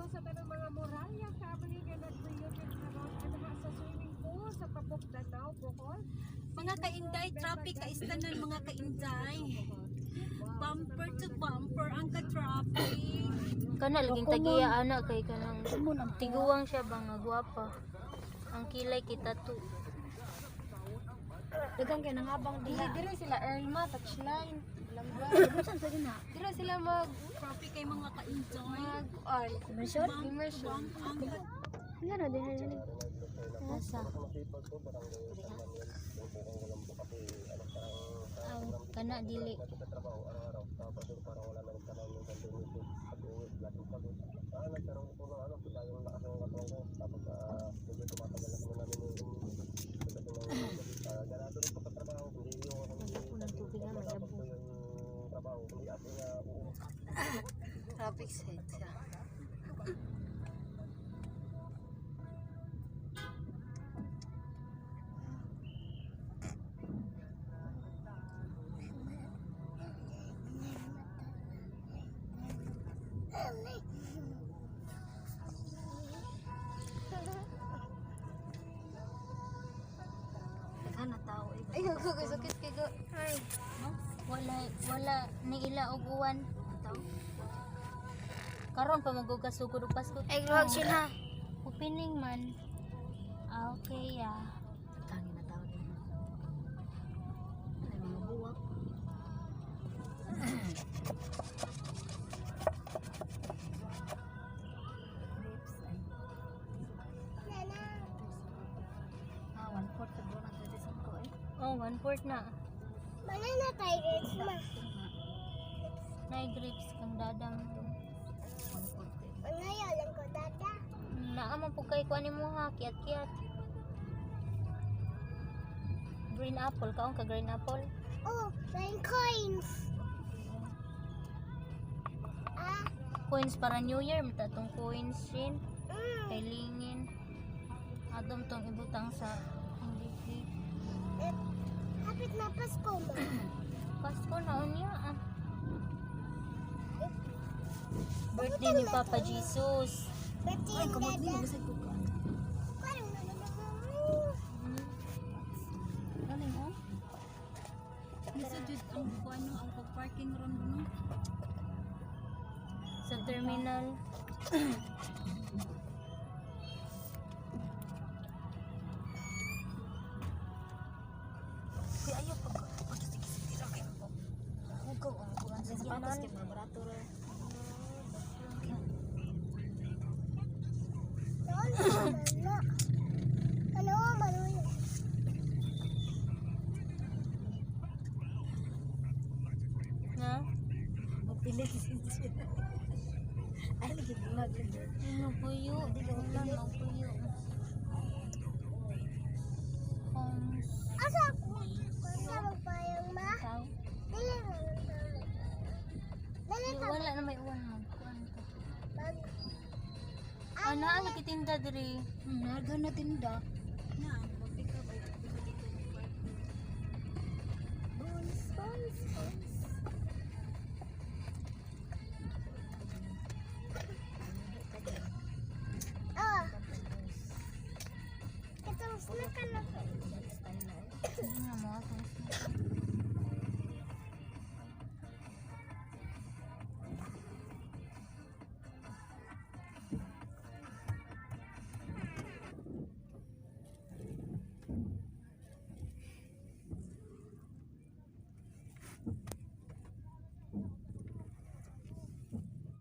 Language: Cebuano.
Sa tanang mga Moralia family nga nag-reunion karon anha sa swimming pool sa Papok Danao, Bohol. Mga kainday, traffic kaistanan, mga kainday. Bumper to bumper ang ka-traffic. Kana laging tagiya ana kay kanang tiguang siya ba nga gwapa. Ang kilay kita to. Daghang kay nangabang diha. Dire sila Irma touchline. Lamba. Saan sa gina? Dire sila mag Traffic kay mga kainday. Mag on. Immersion? Immersion. Bump ang ka Ngano din na Asa? Aw, kana dili. Unang tubig na may abo. Traffic side siya. Daghan na tao eh. Ay, go go sakit kay go. Ay. Wala wala ni ila og uwan. Tao. Karon pa magugasugod og Pasko. Ay, luhag siya na. Opening man. Ah, okay ah. Daghan na tao din. Ay, mga buwak. Grapes ay. Ah, 1/4 na doon ang 35 eh. Oh, 1/4 na. Banana tigers ma. Nay grapes kang dadang to. 1/4 eh. Mangayo lang ko dada. Naa man pud kay kuan nimo ha, kiat-kiat. Green apple kaon ka green apple. Oh, nine coins. Ah, Coins para New Year mata tong coins shin. mm. Kay lingin. Atom tong ibutang sa hindi cake. Eh, hapit na Pasko ma. Pasko na unya ah. Birthday ni Papa Jesus. Birthday Ay, ni kamot ni dada. bisag ko ka. Parang naman ako. Galing oh. Nisa jud ang kuano ang pag-parking ron no. Sa terminal. Kuya ayo pag pag sige ra kay ko. Hugaw ang kuan sa sapatos kay mga barato ra. Noon naman na. Ano man yun? Na? Magpilit siya. Ay lagi vlog lagi. Ano puyo? Wala na puyo. Homes. Asa ako? Asa magpayong ma? Tao. Dili na lang tayo. Dili ta Wala na may uwan mag kuan ka. mag Ana ang nakitinda diri. Naga na tinda. Na, mag-pick up ay bisa dito mag-parking. Bones, bones, bones.